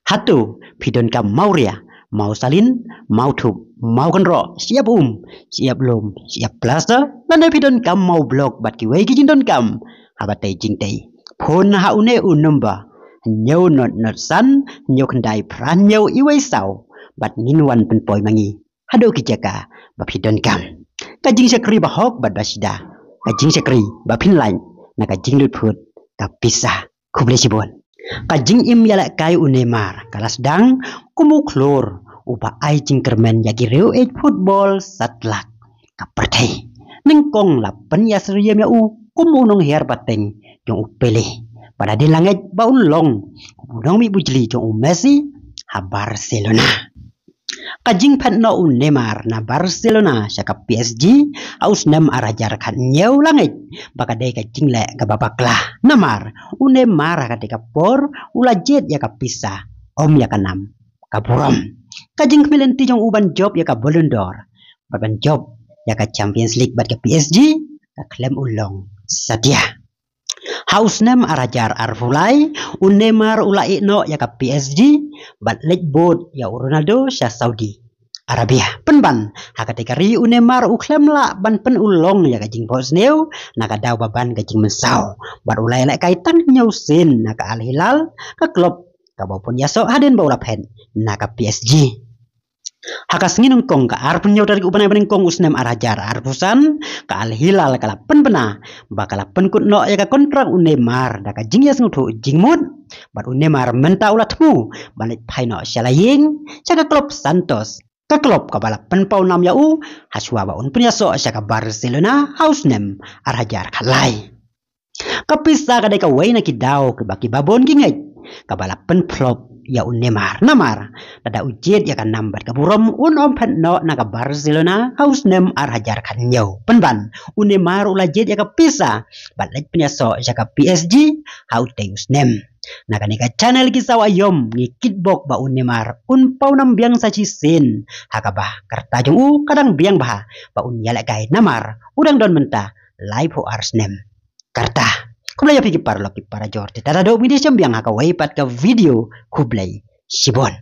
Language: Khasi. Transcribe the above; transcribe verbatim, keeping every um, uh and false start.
Hato phi donkam mawria, mawsalin, mawthup, mawkynroh, shyiap um, shyiap lum, shyiap plaster, lane phi donkam mawblok bad kiwei ki jingdonkam? Haba tei jingtei, phone ha une u number: hynñiew not not san, hynñiew khyndai phra hynñiew iwei saw, bad ngin wan pynpoi ma ngi haduh ki jaka ba phi donkam. Ka jingshakri bahok bad bashida, ka jingshakri ba phin lait na ka jinglutphut ka pisa. Khublei shibun. Ka jingim ïalehkai u Neymar ka la sdang kum u khlur uba ai jingkyrmen ïa ki riew ïeit football satlak ka pyrthei. Nyngkong la pynïasyriem ïa u kum u nonghiar pateng jong u Pele, bad hadien la ngeit ba un long kum u nongmihbujli jong u Messi ha Barcelona. Ka jingphet noh u Neymar na Barcelona sha ka P S G ha u snem ar hajar khathynñiew la ngeit ba ka dei ka jingleh kaba bakla, namar u Neymar ha katei ka por u la jied ïa ka pisa, ym ïa ka nam ka burom. Ka jingkhmih lynti jong u ban jop ïa ka Ballon d'Or bad ban jop ïa ka Champions League bad ka P S G ka khlem u long satia. Ha u snem ar hajar arphew lai, u Neymar u la ïeh noh ïa ka P S G bad leit bud ïa u Ronaldo sha Saudi Arabia. Pynban ha katei ka ri, u Neymar u khlem lah ban pynurlong ïa ka jingphohsniew na ka daw ba ban ka jingmynsaw, bad u la ïalehkai tang hynñiew sien na ka Al Hilal, ka klub kaba u pynïasoh hadien ba u la phet na ka P S G. Ha ka sngi nyngkong, ka arphew hynñiew tarik u bnai ba nyngkong u snem ar hajar arphew san, ka Al Hilal ka la pynbna ba ka la pynkut noh ïa ka kontrak u Neymar da ka jingïasngewthuh jingmut, bad u Neymar mynta u la thmu ban leit phai noh sha la ïing sha ka klub Santos, ka klub kaba la pynpaw nam ïa u ha shuwa ba un pynïasoh sha ka Barcelona ha u snem ar hajar khatlai. Ka pisa ka dei kawei na ki daw kiba ki babun ki ngeit kaba la pynphlop ïa u Neymar, namar lada u jied ïa ka nam bad ka burom, un ym phet noh na ka Barcelona ha u snem ar hajar khathynñiew. Pynban, u Neymar u la jied ïa ka pisa bad leit pynïasoh sha ka P S G ha utei u snem. Na kane ka channel Ki Saw Aïom ngi kitbok ba u Neymar un paw nam biang sa shisien, ha kaba ka rta jong u ka dang biang bha ba un ïalehkai, namar u dang don mynta laiphew ar snem ka rta. Khublei ïa phi ki paralok ki parajor, te tat haduh ngin ïashem biang ha kawei pat ka video. Khublei shibun.